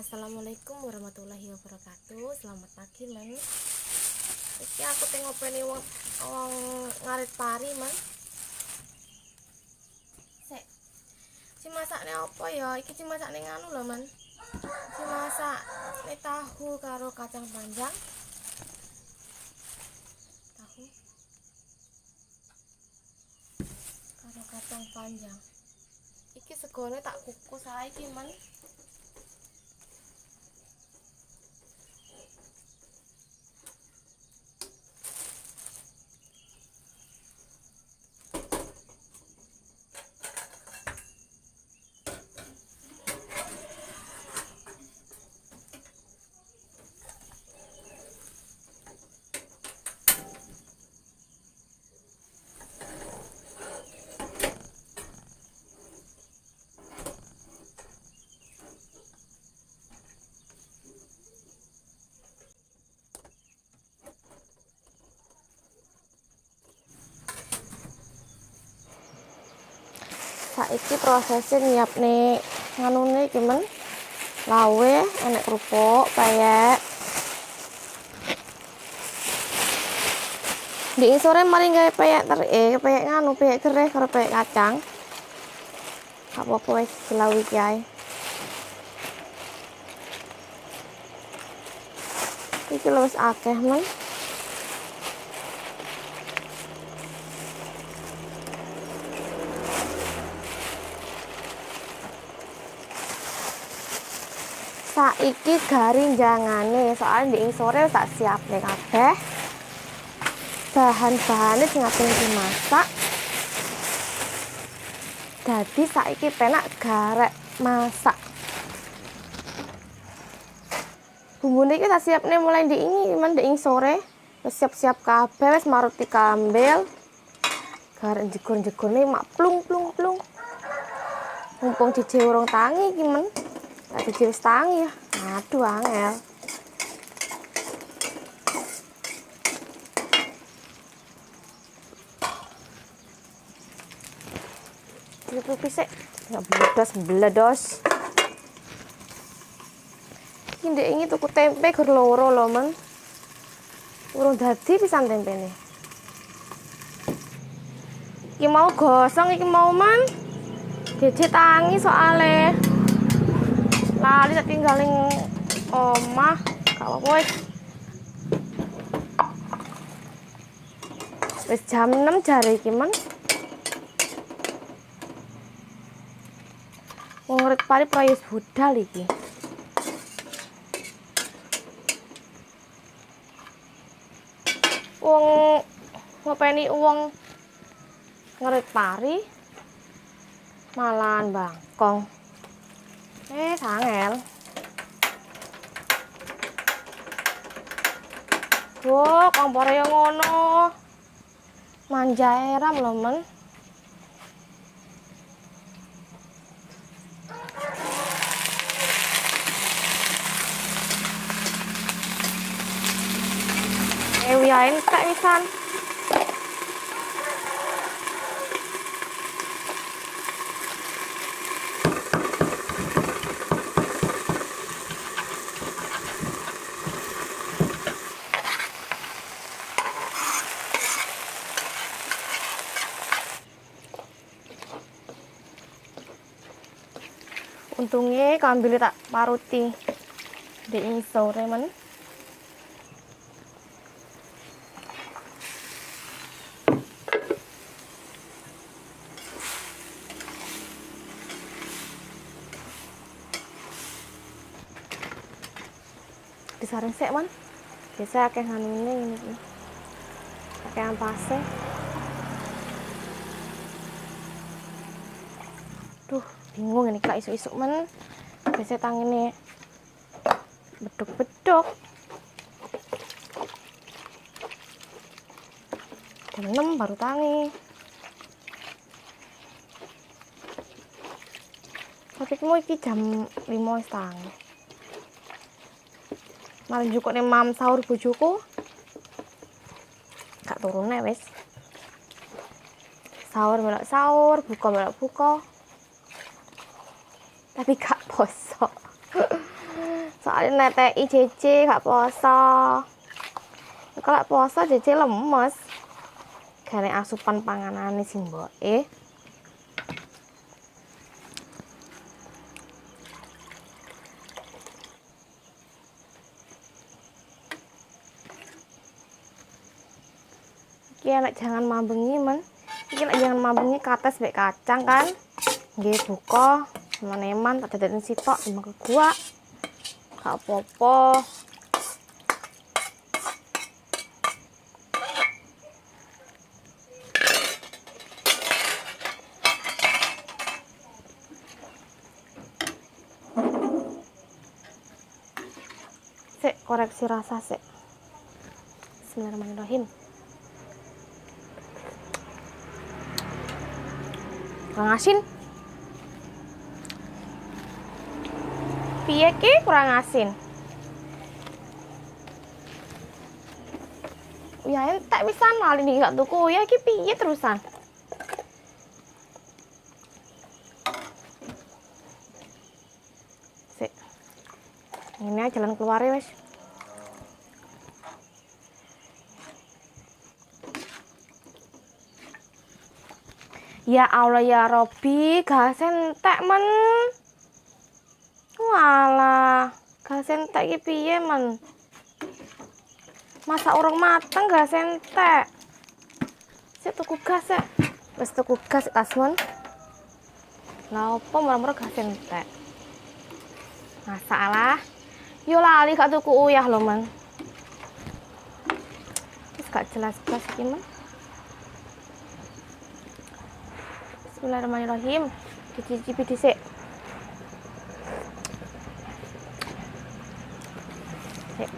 Assalamualaikum warahmatullahi wabarakatuh. Selamat pagi, men. Iki aku tengok ngopeni wong wong ngarit pari, men. Sik. Si masakne apa ya? Iki si masakne nganu lho, men. Si masakne tahu karo kacang panjang. Tahu karo kacang panjang. Iki segone tak kukus ae iki, men. Saiki prosesnya nyiapne nganune iki, men. Lawe enek kerupuk, peyek. Di sore mari gawe peyek peyek nganu, peyek gereh karo peyek kacang. Gak apa-apa wis dilawi iki ae. Iki lho wis akeh, men. Saiki gari jangane, soalnya di sore tak siapne kabeh. Bahan-bahane sing ape dimasak. Dadi saiki penak garek masak. Bumbune iki tak siapne mulai ndek ingi, men ndek sore. Wis siap-siap kabeh, wis maruti kambil. Garek jegur-jegurne mak plung plung plung. Mumpung jeje urung tangi iki, men. Tak jeje wis tangi ya. Aduh, angel. Ditutupi sik. Nggak bledos, bledos. Iki ndek ingi tuku tempe gur loro lho, men. Urung dadi pisan tempene. Iki mau gosong, iki mau, men. Jeje tangi soale. Lali tak tinggal ning omah, gak apa-apa wis. Wis jam 6 jare iki, men. Wong ngarit pari prayus budal iki. Wong ngopeni wong ngarit pari malahan bangkong. Sangel. Wah, kompore yo ngono. Manja eram lho, men. Wiyahe entek pisan. Untungnya kambile tak paruti di sore, men. Disaring sik, men. Biasa akeh nganune ngene iki. Akeh ampase. Duh, bingung ini kak isuk-isuk, men. Biasa tangine beduk-beduk. Jam 6 baru tangi. Tapi mau iki jam 5 wis tangi. Malah njukukne mam sahur bojoku. Gak turune wis. Sahur melok sahur, buka melok buka. Tapi gak poso. Soalnya neteki JJ gak poso. Kalau poso JJ lemes. Gane asupan panganane sing mboke. Iki enak jangan mambengi men. Iki nek jangan mambengi kates mbek kacang kan. Nggih buka eman-eman tak dadekne sitok emang ke gua. Gak apa-apa. Sik koreksi rasa sik. Bismillahirrahmanirrahim. Kurang asin. Piye ki kurang asin? Ya entek pisan lali niki gak tuku ya iki piye terusan? Sik. Ini aja jalan keluar ya wis. Ya Allah ya Robi, gas entek men. Walah, gas entek iki piye men? Masa urung mateng gas entek. Sik tuku gas sik. Wis tuku gas tas men. Lah opo murah-murah gas entek. Masalah. Yo lali gak tuku uyah lho men. Wis gak jelas gas iki men. Bismillahirrahmanirrahim. Dicicipi dhisik. Sik.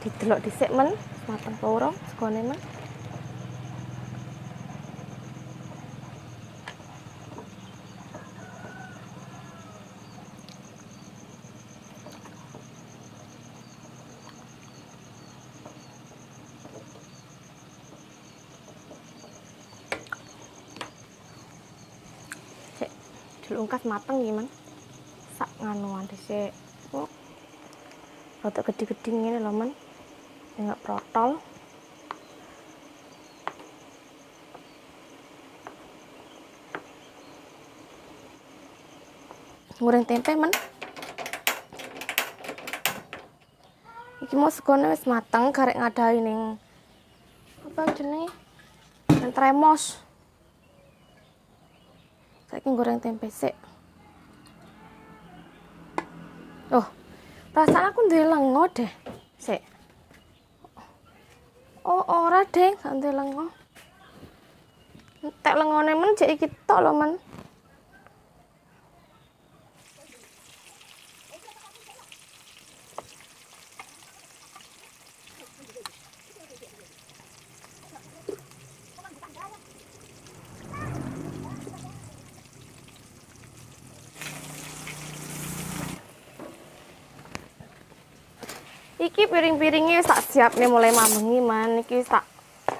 Didelok dhisik men, mateng apa urung segone men. Ungkas mateng iki men. Sak nganuan dhisik. Oh. Rada gedhi-gedhi ngene lho men. Enggak protol. Goreng tempe men. Iki mau segone wis mateng garek ngadahi ning apa jenenge? Ning tremos. Saiki goreng tempe sik. Oh, perasaan aku duwe lengo deh. Sik. Oh, ora deh, gak duwe lengo. Entek lengone men jek iki tok lho men. Iki piring-piringnya tak siap nih mulai mambengi man. Iki tak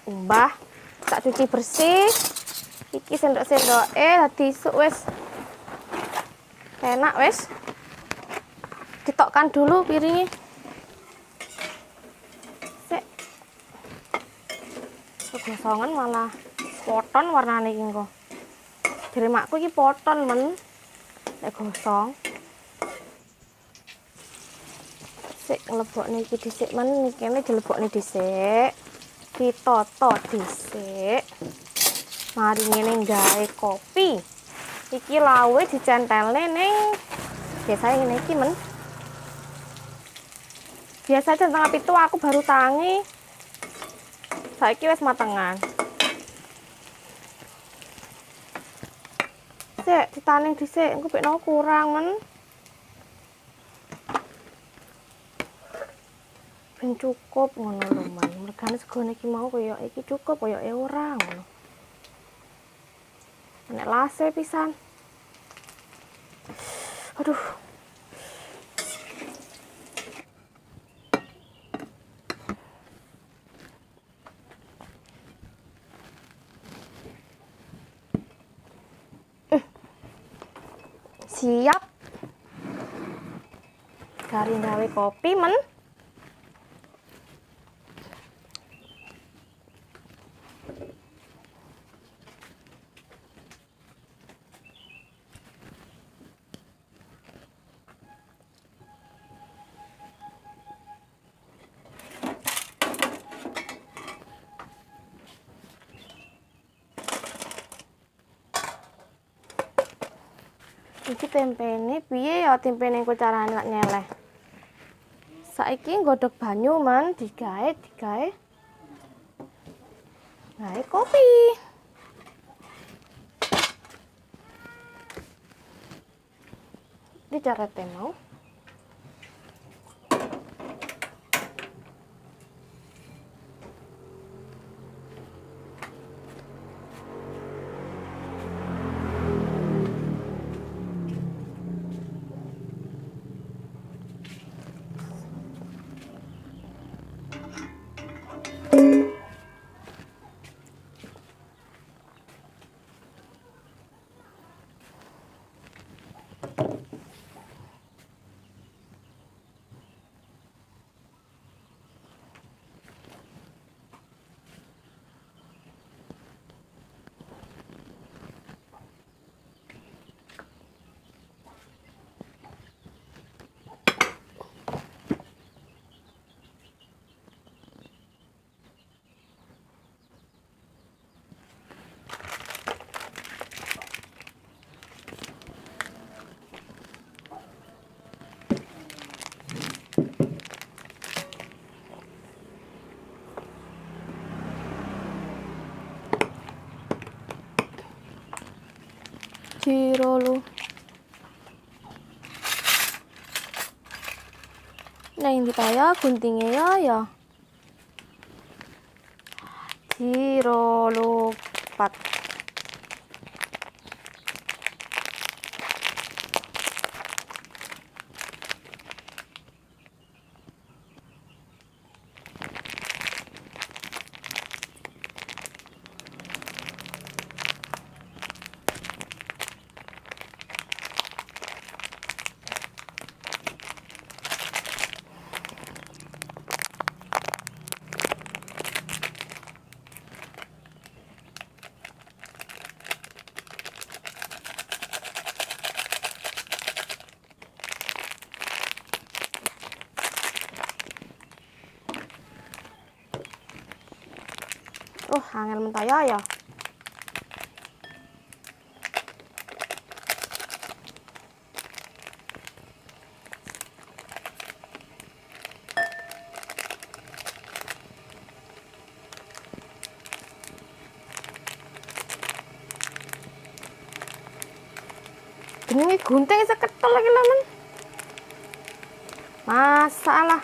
umbah, tak cuci bersih. Iki sendok-sendoke dadi isuk wis enak wis. Ditokkan dulu piringnya. Sik. Kegosongan malah poton warnane iki engko. Jere makku iki poton men. Nek gosong. Sik nglebokne iki dhisik men, iki kene dilebokne dhisik. Ditata dhisik. Mari ngene gawe kopi. Iki lawe dicentelne ning biasane ngene iki men. Biasa jam 6:30 aku baru tangi. Saiki wis matengan. Sik ditaning dhisik, engko bekno kurang men. Ben cukup ngono lho men. Mergane segone iki mau kaya iki cukup kaya ora ngono. Nek lase pisan. Aduh. Siap. Gari gawe kopi men. Iki tempene piye ya tempene engko carane lak nyeleh. Saiki nggodhog banyu man digawe digawe. Gawe kopi. Iki carete mau. Cirolu. Neng ndi ta ya guntinge ya ya. 2, 4. Oh, angel mentaya ya. Jenenge gunting isa ketol lagi lah men. Masalah.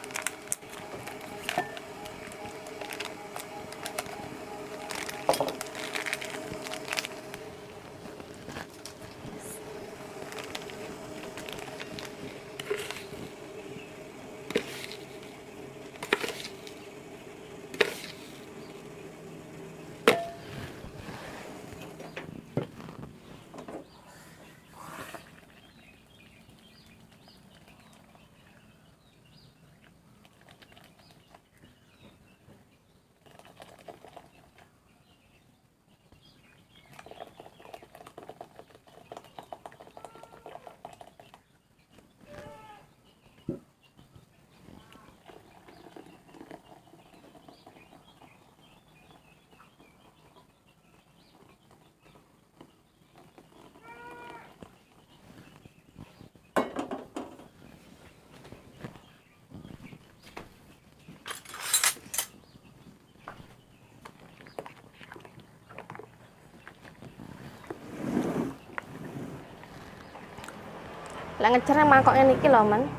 Lah ngecer mangkoknya niki lho, men.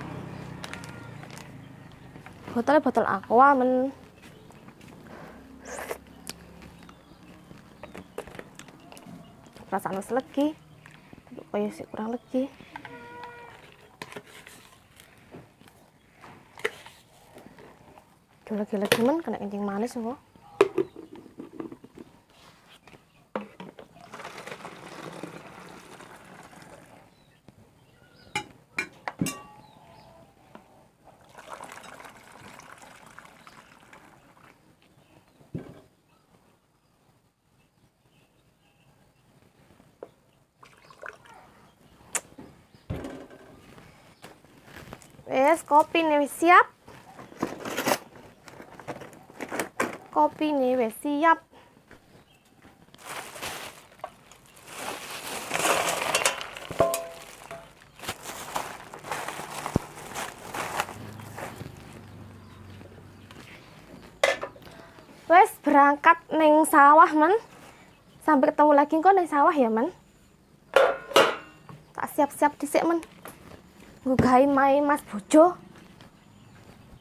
Botolnya botol aqua, men. Perasaan wis legi. Tapi koyo sik kurang legi. Duh, legi-legi men kena kencing manis kok. Wes, kopine wis siap. Kopine wis siap. Wes berangkat neng sawah, Men. Sampai ketemu lagi kok neng sawah ya, Men. Tak siap-siap dhisik, Men. Nggugahi mae Mas Bojo.